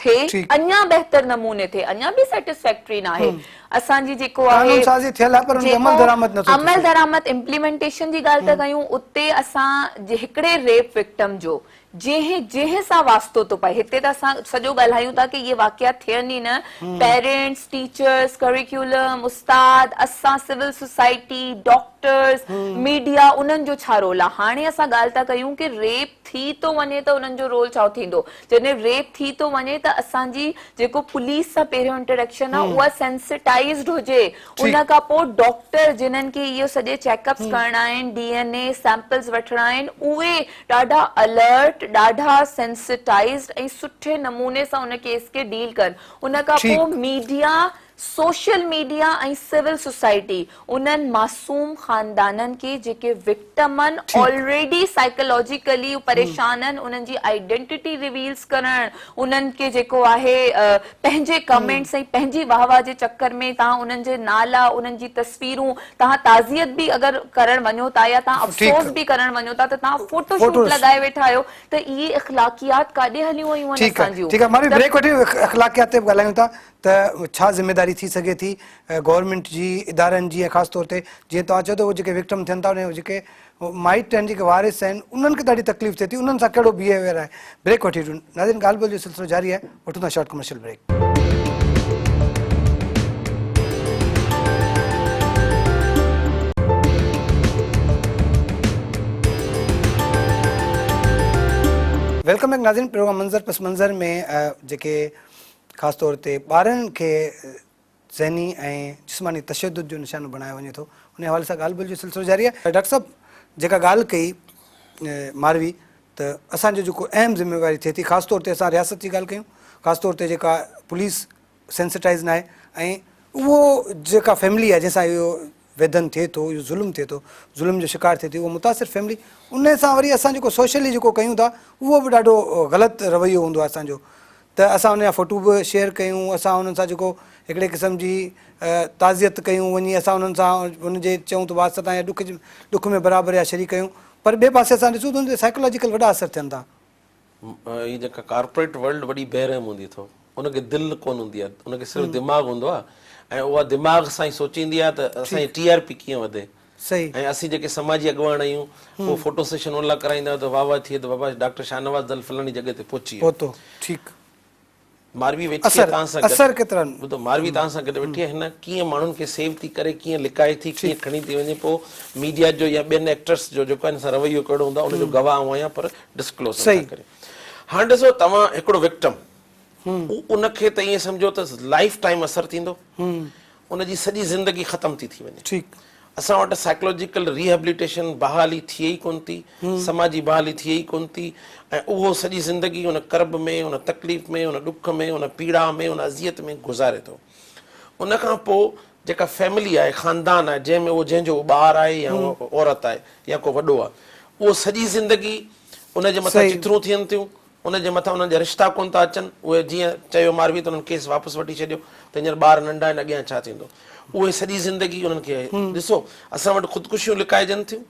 ٿئي، اڃا بهتر نموني ٿئي، اڃا به سيٽسفيڪٽري ناهي. اسان جي جيڪو آهي قانون سازي ٿيل آهي پر ان تي عمل درآمد نٿو ٿي عمل درآمد امپليمينٽيشن جي ڳالهه ٿا ڪيون اتي اسان جي هڪڙي ريپ وڪٽم جو جنهن جنهن سان واسطو ٿو پئي هتي ته اسان سڄو ڳالهايون ٿا ڪي اهي واقعا ٿين ئي نه پيرنٽس ٽيچرس ڪريڪيولم استاد اسان سول سوسائٽي ڊاڪٽرس ميڊيا انهن جو ڇا رول آهي هاڻي اسان ڳالهه ٿا ڪيون ڪي ريپ ٿي ٿو وڃي ته انهن جو رول ڇا ٿيندو جڏهن ريپ ٿي ٿو وڃي ته اسان جي جيڪو پوليس سان پهريون انٽريڪشن آهي اها سينسٽائزڊ هجي ان کان پوء ڊاڪٽر جنھن کي اهو سڄي چيڪ اپس ڪرڻا آهن، ڊي اين اي سيمپلز وٺڻا آهن، اهي ڏاڍا الرٽ، ڏاڍا سينسٽائزڊ ۽ سٺي نموني سان ان ڪيس کي ڊيل ڪن. ان کان پوء media social media ۽ civil society انهن معصوم خاندانن کي جيڪي وڪٽم آهن آلريڊي سائيڪالاجيڪلي پريشان آهن انهن جي آئيڊينٽيٽي ريويلز ڪرڻ انهن کي جيڪو آهي پنهنجي ڪمينٽس ۽ پنهنجي واهه واهه جي چڪر ۾ توهان انهن جي نالا انهن جي تصويرون توهان تعزيت به اگر ڪرڻ وڃو ٿا يا توهان افسوس به ڪرڻ وڃو ٿا ته توهان فوٽو شوٽ لڳائي ويٺا آهيو ته اهي اخلاقيات ڪاڏي هليون ويون آهن اسان جون. ٺيڪ آهي ماروي بريڪ وٺي اخلاقيات تي به ڳالهايون ٿا ته ڇا ذميواري ٿي سگهي ٿي گورنمينٽ جي ادارن جي ۽ خاص طور تي جيئن توهان چيو ته اهي جيڪي وڪٽم ٿين ٿا انهن جيڪي مائٽ آهن جيڪي وارث آهن انهن کي ڏاڍي تڪليف ٿئي ٿي انهن سان ڪهڙو بيهيويئر آهي بريڪ وٺي وٺون ناظرين ڳالهه ٻولهه جو سلسلو جاري آهي وٺون ٿا short commercial break. Welcome back ناظرين پروگرام منظر پس منظر ۾ جيڪي خاص طور تي ٻارن کي ذهني ۽ جسماني تشدد جو نشانو بڻايو وڃي ٿو ان حوالي سان ڳالهه ٻولهه جو سلسلو جاري آهي ڊاڪٽر صاحب جيڪا ڳالهه ڪئي ماروي ته اسان جو جيڪو اهم ذميواري ٿئي ٿي خاص طور تي اسان رياست جي ڳالهه ڪيون خاص طور تي جيڪا پوليس سينسٽائز ناهي ۽ اهو جيڪا فيملي آهي جنهن سان اهو ويڌن ٿئي ٿو اهو ظلم ٿئي ٿو ظلم جو شڪار ٿئي ٿي اهو متاثر فيملي ان سان وري اسان جيڪو سوشلي جيڪو ڪيون ٿا اهو به ڏاڍو غلط رويو هوندو آهي اسان جو ته اسان ان جا فوٽو به شيئر ڪيون اسان انهن سان جيڪو هڪڙي قسم جي تعزيت ڪيون وڃي اسان انهن سان ان جي چئون ته واس تان ڏک ڏک ۾ برابر يا شريڪ ڪيون پر ٻئي پاسي اسان ڏسون ته ان تي سائيڪالاجيڪل وڏا اثر ٿين ٿا. هي جيڪا ڪارپوريٽ ورلڊ وڏي بي رحم هوندي اٿو ان کي دل ڪونه هوندي آهي ان کي صرف دماغ هوندو آهي ۽ اها دماغ سان ئي سوچيندي آهي ته اسان جي ٽي آر پي ڪيئن وڌي ۽ اسين جيڪي سماجي اڳواڻ آهيون اهو فوٽو سيشن ان لاء ڪرائيندا آهيون ته واهه واهه ٿئي ته بابا ڊاڪٽر شاهنواز دل فلاڻي جڳهه تي پهچي ويو. پهتو ٺيڪ. ماروي ويٺي آهي توهان سان گڏ ٻڌو ماروي توهان سان گڏ ويٺي آهي هن ڪيئن ماڻهن کي سيو ٿي ڪري ڪيئن لڪائي ٿي ڪيئن کڻي ٿي وڃي پوء ميڊيا جو يا ٻين ايڪٽرس جو جيڪو آهي ان سان رويو ڪهڙو هوندو آهي ان جو گواهه آئون آهيان پر ڊسڪلوز نٿا ڪريون هاڻ ڏسو توهان هڪڙو وڪٽم ان کي ته ائين سمجهو ته لائف ٽائيم اثر ٿيندو ان جي سڄي زندگي ختم ٿي ٿي وڃي. اسان وٽ سائيڪلاجيڪل ريهيبليٽيشن بحالي ٿئي ئي ڪونه ٿي، سماجي بحالي ٿئي ئي ڪونه ٿي ۽ اهو سڄي زندگي ان ڪرب ۾، ان تڪليف ۾، ان ڏک ۾، ان پيڙا ۾، ان اذيت ۾ گذاري ٿو. ان کان پوء جيڪا فيملي آهي، خاندان آهي، جنهن ۾ اهو جنهن جو اهو ٻار آهي يا اها عورت آهي يا ڪو وڏو آهي، اهو سڄي زندگي ان جي مٿان چٿرون ٿين ٿيون، ان جي مٿان انهن جا رشتا ڪونه ٿا اچن، اهي جيئن چيو ماروي ته انهن ڪيس واپس وٺي ڇڏيو ته هينئر ٻار ننڍا آهن اڳيان ڇا ٿيندو. اهي سڄي زندگي انهن کي ڏسو اسان وٽ خودڪشيون لڪائجن ٿيون،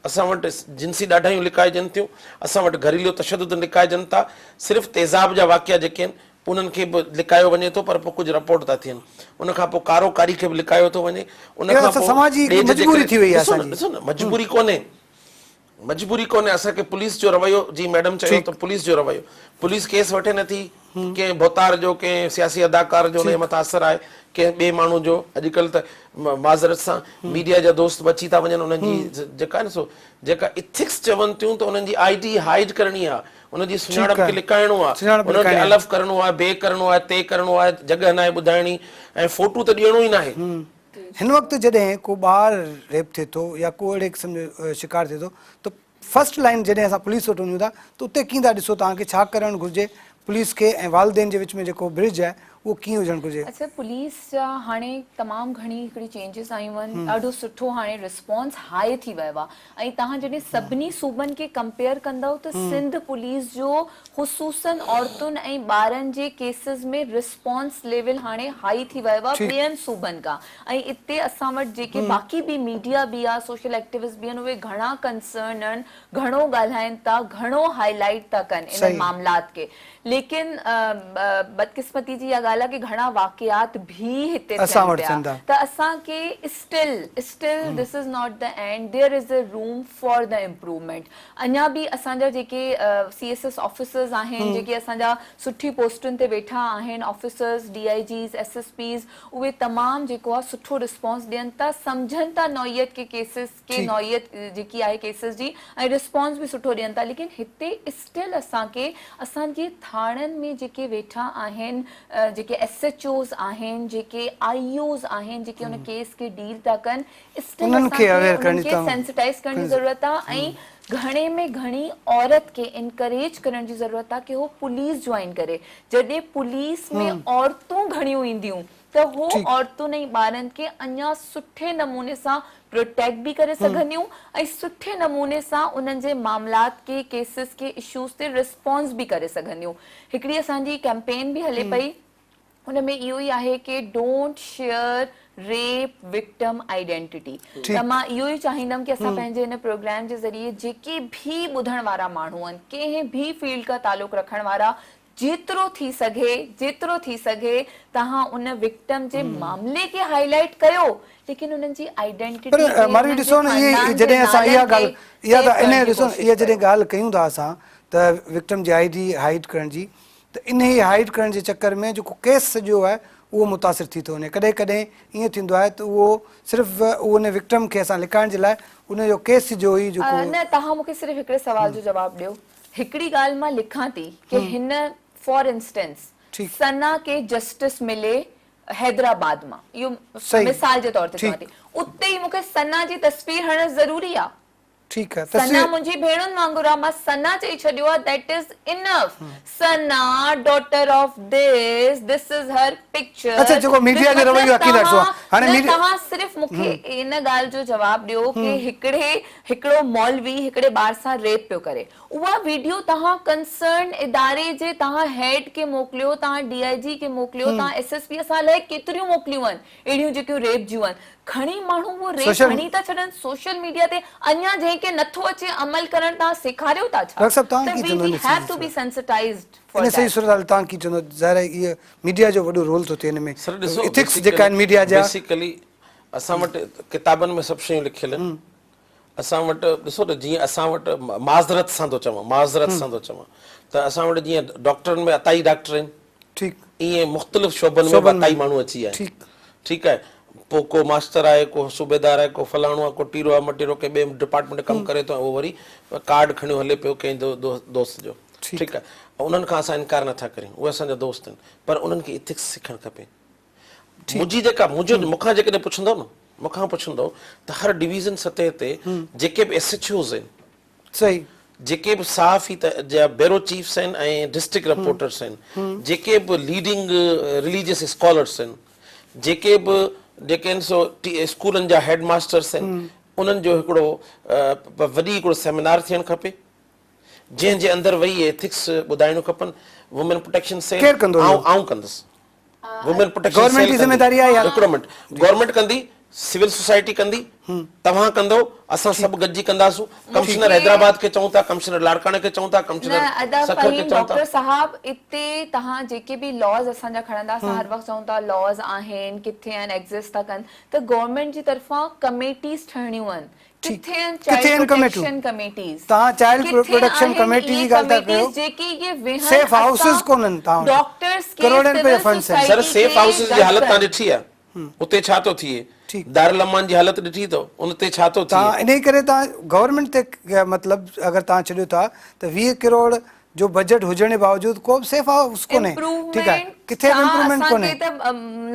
اسان وٽ جنسي ڏاڍايون لڪائجن ٿيون، اسان وٽ گهريلو تشدد لڪائجن ٿا، صرف تيزاب جا واقعا جيڪي آهن انهن کي به لڪايو وڃي ٿو پر پوء ڪجهه رپورٽ ٿا ٿين، ان کان پوء ڪارو ڪاري کي به لڪايو ٿو وڃي، ان کان پوء ڏيج جي ڪري ڏسو نه ڏسو نه مجبوري ڪونهي. مجبوري ڪونهي اسان کي پوليس جو رويو جي ميڊم چيو ته پوليس جو رويو پوليس ڪيس وٺي نٿي ڪنهن ڀوتار جو ڪنهن سياسي اداڪار جو ان جي مٿان اثر آهي ڪنهن ٻئي ماڻهو جو اڄڪلهه ته معذرت سان ميڊيا جا دوست به اچي ٿا وڃن انهن جي جيڪا آهي نه سو جيڪا اٿڪس چون ٿيون ته انهن جي I D hide ڪرڻي آهي ان جي سڃاڻپ کي لڪائڻو آهي انهن کي الف ڪرڻو آهي بي ڪرڻو آهي تي ڪرڻو آهي جڳهه ناهي ٻڌائڻي ۽ فوٽو ته ڏيڻو ئي ناهي. هن وقت جڏهن ڪو ٻار ريپ ٿئي ٿو يا ڪو اهڙي قسم جو شڪار ٿئي ٿو ته فرسٽ لائين جڏهن اسان پوليس وٽ وڃون ٿا ته اتي ڪيئن ٿا ڏسو توهان کي ڇا ڪرڻ گهرجي پوليس کي ۽ والدين جي وچ ۾ جيڪو برج آهي اهو ڪيئن هجڻ گهرجي. اڇا پوليس جا هاڻي تمام گهڻي هڪڙي چينجز آيون آهن ڏاڍو سٺو هاڻي رسپانس هاء ٿي ويو آهي ۽ توهان جڏهن سڀني صوبن کي ڪمپيئر ڪندؤ ته سنڌ پوليس جو خصوصن عورتن ۽ ٻارن جي ڪيسز ۾ رسپانس ليول هاڻي هائي ٿي ويو آهي ٻين صوبن کان ۽ اتي اسان وٽ جيڪي باقي به ميڊيا به آهي سوشل ايڪٽيوسٽ به آهن اهي گهڻا ڪنسرن آهن گهڻو ڳالهائن ٿا گهڻو هائي لائيٽ ٿا ڪن انهن معاملات کي ليڪن بدقسمتي جي اها ڳالهه آهي ڪي گهڻا واقعات به هتي ٿين پيا ته اسان کي still still this is not the end there is a room for the improvement اڃا به اسان جا جيڪي سي ايس ايس آفيسرز آهن جيڪي اسان جا سٺي پوسٽن تي ويٺا آهن officers D I Gs S S Ps اهي تمام جيڪو آهي سٺو رسپانس ڏين ٿا سمجهن ٿا نوعيت ڪي ڪيسز ڪي نوعيت جيڪي آهي ڪيسز جي ۽ رسپانس به سٺو ڏين ٿا ليڪن هتي اسٽل اسان کي اسان جي ٿاڻن ۾ جيڪي ويٺا آهن جيڪي ايس ايڇ اوز آهن جيڪي آئي اوز آهن جيڪي ان ڪيس کي ڊيل ٿا ڪن اسٽل انهن اسان کي کي اويئر ڪرڻ انهن جي کي سينسٽائيز ڪرڻ جي ضرورت آ ۽ گهڻي ۾ گهڻي عورت کي انڪريج ڪرڻ جي ضرورت آ ڪي هو پوليس جوائن ڪري جڏهن پوليس ۾ عورتون گهڻيون اينديون ته هو عورتن ۽ ٻارن کي اڃا سٺي نموني سان پروٽيڪٽ به ڪري سگهنديون ۽ سٺي نموني سان انهن جي معاملات کي ڪيسز کي اشوز تي رسپانس به ڪري سگهنديون. هڪڙي اسان جي ڪيمپين به هلي پئي ان ۾ اهو ئي آهي ڪي don't share rape victim identity ته مان اهو ئي چاهيندم ڪي اسان پنهنجي هن پروگرام جي ذريعي جيڪي به ٻڌڻ وارا ماڻهو آهن ڪنهن به فيلڊ کان تعلق رکڻ وارا جيترو ٿي سگهي جيترو ٿي سگهي توهان ان وڪٽم جي معاملي کي هائي لائيٽ ڪيو ليڪن انهن جي آئيڊينٽيٽي پر کي ماروي انهن جي ڏسو نه اهي خاندان جي جڏهن اسان اها نالن ڳالهه کي اها سيو ته ڪرڻ انهي جي ڏسو نه ڪوشش اها جڏهن ڪيو. ڳالهه ڪيون ٿا اسان ته وڪٽم جي I D hide ڪرڻ جي ته انهي هائيڊ ڪرڻ جي چڪر ۾ جيڪو ڪيس سڄو آهي اهو متاثر ٿي ٿو وڃي ڪڏهن ڪڏهن ائين ٿيندو آهي ته اهو صرف ان وڪٽم کي اسان لڪائڻ جي لاء ان جو ڪيس جو ئي جيڪو نه توهان مون کي صرف هڪڙي سوال جو جواب ڏيو هڪڙي ڳالهه مان لکان ٿي ڪي هن فار انسٽنس ثنا کي جسٽس ملي حيدرآباد مان اهو مثال جي طور تي چوان ٿي اتي ئي مون کي ثنا جي تصوير هڻڻ ضروري آ ٺيڪ آ ثنا منهنجي ڀيڻن وانگر آ مان ثنا چئي ڇڏيو آ that is enough Sana daughter of this this is her picture اڇا جيڪو ميڊيا جو رويو آ ڪيئن ٿا ڏسو هاڻي نه توهان صرف مون کي ان ڳالهه جو جواب ڏيو ڪي هڪڙي هڪڙو مولوي هڪڙي ٻار سان ريپ پيو ڪري اها ويڊيو توهان ڪنسرن اداري جي توهان هيڊ کي موڪليو توهان ڊي I جي کي موڪليو توهان ايس ايس پي اسان الائي ڪيتريون موڪليون آهن اهڙيون جيڪيون ريپ جون آهن کڻي ماڻهو اهو ريپ هڻي ٿا ڇڏن سوشل ميڊيا تي اڃا جنهن کي نٿو اچي عمل ڪرڻ توهان سيکاريو ٿا ڇا ڊاڪٽر صاحب توهان ته ڪي وي چوندو وي ان have to سڄي بي سينسٽائزڊ فار ان سڄي that. صورتحال توهان ڪي چوندو ظاهر آهي اهي ميڊيا جو وڏو رول ٿو ٿئي ان ۾ سر ڏسو ايٿڪس جيڪا آهن ميڊيا جا بيسيڪلي اسان وٽ ڪتابن ۾ سڀ شيون لکيل آهن اسان وٽ ڏسو ته جيئن اسان وٽ معذرت سان ٿو چوان معذرت سان ٿو چوان ته اسان وٽ جيئن ڊاڪٽرن ۾ عطائي ڊاڪٽر آهن ٺيڪ ائين مختلف شعبن ۾ به عطائي ماڻهو اچي ويا آهن ٺيڪ آهي پوء ڪو ماستر آهي ڪو صوبيدار آهي ڪو فلاڻو آهي ڪو ٽيرو آهي مٽيرو ڪنهن ٻئي ڊپارٽمينٽ ۾ ڪم ڪري ٿو ۽ اهو وري ڪارڊ کڻيو هلي پيو ڪنهن دوست جو ٺيڪ آهي انهن کان اسان انڪار نٿا ڪريون اهي اسان جا دوست آهن پر انهن کي ايٿڪس سکڻ کپي منهنجي جيڪا منهنجو مون کان جيڪڏهن پڇندو نه مون کان پڇندو ته هر ڊويزن سطح تي جيڪي به ايس ايڇ اوز آهن صحيح جيڪي به صحافي جا بيورو چيفس آهن ۽ ڊسٽرڪٽ رپورٽرس آهن جيڪي به ليڊنگ رليجيس اسڪالرس آهن جيڪي به جيڪي آهن سو اسڪولن جا هيڊ ماسٽرس آهن انهن جو هڪڙو وڏي هڪڙو سيمينار ٿيڻ کپي جنهن جي اندر ويهي ايٿڪس ٻڌائڻيون کپن وومين پروٽيڪشن سيل ڪير ڪندو اهو؟ آئون ڪندس وومين پروٽيڪشن گورنمينٽ سيل جي ڪندي ذميداري آهي يار. هڪڙو منٽ گورنمينٽ ڪندي سول سوسائٽي ڪندي توهان ڪندو اسان سڀ گڏجي ڪنداسون ڪمشنر حيدرآباد کي چئون ٿا ڪمشنر لاڙڪاڻي کي چئون ٿا ڪمشنر نه ادا سکر کي فهيم چئون ٿا ڊاڪٽر صاحب اتي توهان جيڪي به لاز اسان جا کڻندا اسان هر وقت چئون ٿا لاز آهن ڪٿي آهن ايگزسٽ ٿا ڪن ته گورنمينٽ جي طرفان ڪميٽيز ٺهڻيون آهن ٺيڪ ڪٿي آهن ڪٿي چائلڊ آهن ڪميٽيون پروٽيڪشن ڪميٽيز توهان چائلڊ ڪٿي پروٽيڪشن آهن ڪميٽي اهي جي ڳالهه ٿا ڪيو ڪميٽيز جيڪي اهي ويهن سيف هائوسز اسان ڪونهن توهان وٽ ڊاڪٽرز کي ڪروڙين سول رپيا فنڊس آهن سر سوسائٽي سيف کي هائوسز جي گڏ حالت توهان ڪن ڏٺي آهي اتي ڇا ٿو ٿئي ٺيڪ دارالامان جي حالت ڏٺي اٿو ان تي ڇا ٿو ٿئي توهان انهي ڪري توهان گورنمينٽ تي مطلب اگر توهان ڇڏيو ٿا ته 20 ڪروڙ جو بجيٽ هجڻ جي باوجود ڪو به سيف هائوس ڪونهي ٺيڪ آهي امپروومينٽ ڪٿي به ڇا امپروومينٽ اسان ڪونهي کي ته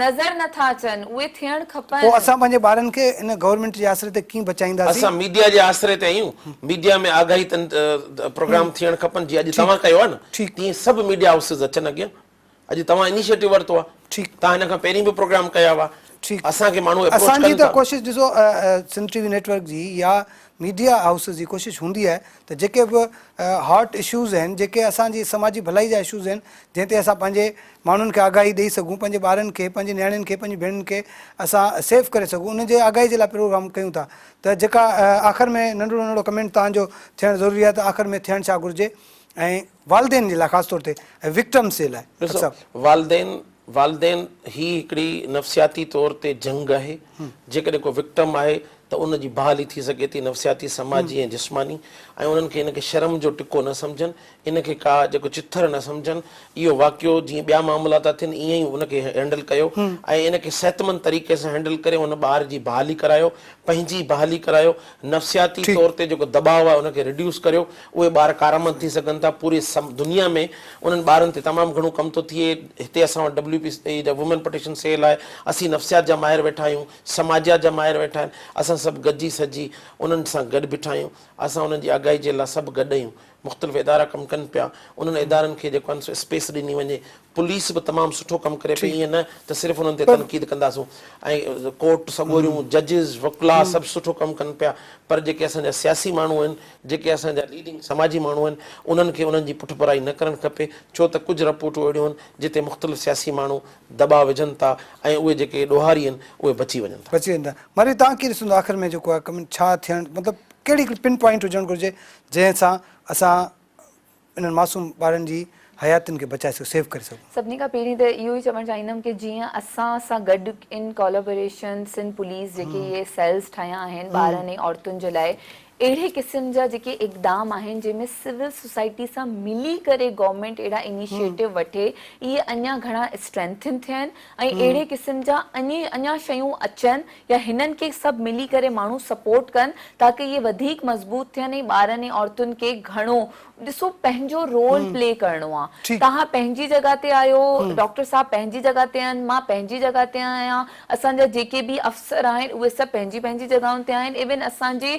نظر نه ٿا اچن اهي ٿيڻ کپن. پوء اسان پنهنجي ٻارن کي ان گورنمينٽ جي آسري تي ڪيئن بچائينداسين. اسان ميڊيا جي آسري تي آهيون ميڊيا ۾ آگاهي پروگرام ٿيڻ کپن جيئن اڄ توهان ڪيو آهي نه تيئن سڀ ميڊيا هائوسز اچن اڳيان اڄ توهان انيشيٽو ورتو آهي توهان هن کان پهرين به پروگرام ڪيا هئا اسان کي ماڻهو اپروچ اسان جي ڪن ته ٿا. ڪوشش ڏسو سنڌ ٽي وي نيٽ ورڪ جي يا ميڊيا هائوسز جي ڪوشش هوندي آهي ته جيڪي به هاٽ اشوز آهن جيڪي اسان جي سماجي ڀلائي جا اشوز آهن جنهن تي اسان پنهنجي ماڻهن کي آگاهي ڏئي سگهون پنهنجي ٻارن کي پنهنجي نياڻين کي پنهنجي ڀيڻن کي اسان سيف ڪري سگهون ان جي آگاهي جي لاء پروگرام ڪيون ٿا ته جيڪا آخر ۾ ننڍڙو ننڍڙو ڪمينٽ توهان جو ٿيڻ ضروري آهي ته آخر ۾ ٿيڻ ڇا گهرجي ۽ والدين جي لاء خاص طور تي ۽ وڪٽمس جي لاء ڏسو والدين والدين هي هڪڙي نفسياتي طور تي جنگ آهي جيڪڏهن ڪو وڪٽم آهي ته ان جي بحالي ٿي سگهي ٿي نفسياتي سماجي ۽ جسماني ۽ انهن کي ان کي شرم جو ٽڪو نه سمجهن ان کي ڪا جيڪو چٿر نه سمجهن اهو واقعو جيئن ٻيا معاملا ٿا ٿين ائين ئي ان کي هينڊل ڪيو ۽ ان کي صحتمند طريقي سان هينڊل ڪري ان ٻار جي بحالي ڪرايو پنهنجي بحالي ڪرايو نفسياتي طور تي جيڪو دٻاء آهي ان کي ريڊيوس ڪريو اهي ٻار ڪارآمد ٿي سگهن ٿا پوري دنيا ۾ انهن ٻارن تي تمام گهڻو ڪم ٿو ٿئي هتي اسان وٽ ڊبليو پي اي جا وومين پروٽيڪشن سيل آهي اسين نفسيات جا ماهر ويٺا آهيون سماجيات جا ماهر ويٺا آهن اسان سڀ گڏجي سڏجي انهن سان گڏ بيٺا آهيون اسان انهن جي آگاهي جي لاء سڀ گڏ آهيون. مختلف ادارا ڪم ڪن پيا انهن ادارن کي جيڪو آهي سو اسپيس ڏني وڃي پوليس به تمام سٺو ڪم ڪري پئي ائين نه ته صرف انهن تي تنقيد ڪنداسون ۽ ڪورٽ سڳوريون ججز وڪلا سڀ سٺو ڪم ڪن پيا پر جيڪي اسان جا سياسي ماڻهو آهن جيڪي اسان جا ليڊنگ سماجي ماڻهو آهن انهن کي انهن جي پٺڀرائي نه ڪرڻ کپي ڇو ته ڪجهه رپورٽون اهڙيون آهن جتي مختلف سياسي ماڻهو دٻاء وجهن ٿا ۽ اهي جيڪي ڏوهاري آهن اهي بچي وڃن ٿا. بچي وڃن ٿا. مري توهان ڪيئن ڏسندو آخر ۾ جيڪو آهي ڪم ڇا ٿيڻ مطلب ڪهڙي هڪڙي پن پوائنٽ هجڻ گهرجي جنهن سان اسان انهن معصوم ٻارن جي حياتين کي بچائي سگهون سيو ڪري سگهون. سڀني کان پهرين ته اهو ئي چوڻ چاهيندم ڪي جيئن اسان سان گڏ ان ڪولابوريشن سنڌ پوليس جيڪي اهي سيلز ٺاهيا آهن ٻارن ۽ عورتن جي لاء اهڙي قسم جا جيڪي اقدام آهن جنهن ۾ سول سوسائٽي سان ملي ڪري گورنمينٽ اهڙا انيشيٽو وٺي اهي اڃا گهڻا اسٽرينٿن ٿين ۽ اهڙي قسم جا اڃا شيون اچن يا هنن کي سڀ ملي ڪري ماڻهو سپورٽ ڪن تاڪه اهي وڌيڪ مضبوط ٿين ۽ ٻارن ۽ عورتن کي گهڻو ڏسو پنهنجو رول پلي ڪرڻو آ توهان پنهنجي جڳهه تي آهيو ڊاڪٽر صاحب پنهنجي جڳهه تي آهن مان پنهنجي جڳهه تي آهيان اسان جا جيڪي به افسر آهن اهي سڀ پنهنجي پنهنجي جڳهن تي آهن ايون اسان جي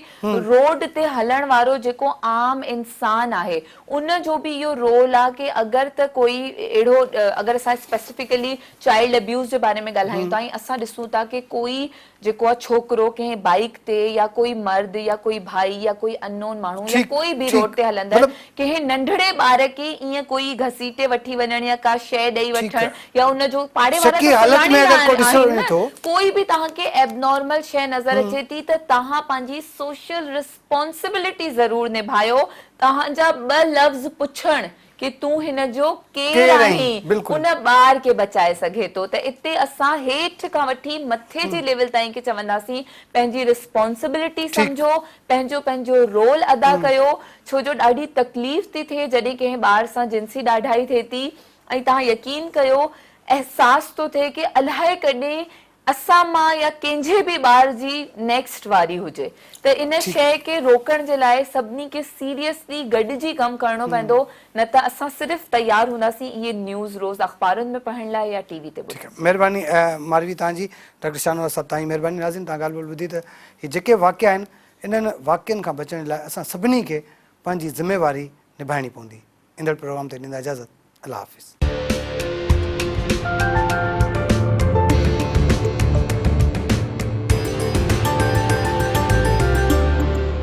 روڊ تي هلڻ وارو جيڪو عام انسان آهي ان جو به اهو رول آ ڪي اگر ته ڪوئي اهڙو اگر اسان اسپيسفڪلي چائلڊ ابيوز جي باري ۾ ڳالهايون ٿا ۽ اسان ڏسون ٿا ڪي ڪوئي جيڪو آ ڇوڪرو ڪنهن بائيڪ تي يا ڪوئي مرد يا ڪوئي ڀائي يا ڪوئي ان نون ماڻهو يا ڪوئي به روڊ تي هلندڙ ڪنهن ننڍڙي ٻار کي ائين ڪوئي گهسيٽي وٺي وڃڻ يا ڪا شيء ڏئي وٺڻ يا ان جو پاڙي وارا ته سڃاڻيندا آهن نه ڪوئي به توهان کي ايبنارمل شيء نظر اچي ٿي ته توهان پنهنجي سوشل رسپانسبلٽي ضرور نڀايو توهان جا ٻه لفظ پڇڻ ڪي تون هن جو ڪير آهين ان ٻار کي بچائي سگهي ٿو ته اتي اسان هيٺ کان وٺي مٿي جي ليول تائين کي چونداسين پنهنجي رسپانسبلٽي سمجهو پنهنجو پنهنجو رول ادا ڪيو ڇو جو ڏاڍي تڪليف ٿي ٿئي جڏهن ڪنهن ٻار سان جنسي ڏاڍائي ٿئي ٿي ۽ توهان يقين ڪيو احساس ٿو ٿئي ڪي الائي ڪڏهن اسان مان يا ڪنهن جي به ٻار جي نيڪسٽ واري هجي ته ان شيء کي روڪڻ جي لاء سڀني کي سيريسلي گڏجي ڪم ڪرڻو پوندو نه ته اسان صرف تيار هونداسين اهي نيوز روز اخبارن ۾ پڙهڻ لاء يا ٽي وي تي ٺيڪ آهي مهرباني ماروي توهان جي ڊاڪٽر شاهنواز صاحب توهان جي مهرباني ناظرين توهان ڳالهه ٻولهه ٻڌي ته هي جيڪي واقعا آهن انهن واقعن کان بچڻ جي لاء اسان سڀني کي پنهنجي ذميواري نڀائڻي پوندي ايندڙ پروگرام تائين ڏيندا اجازت الله حافظ.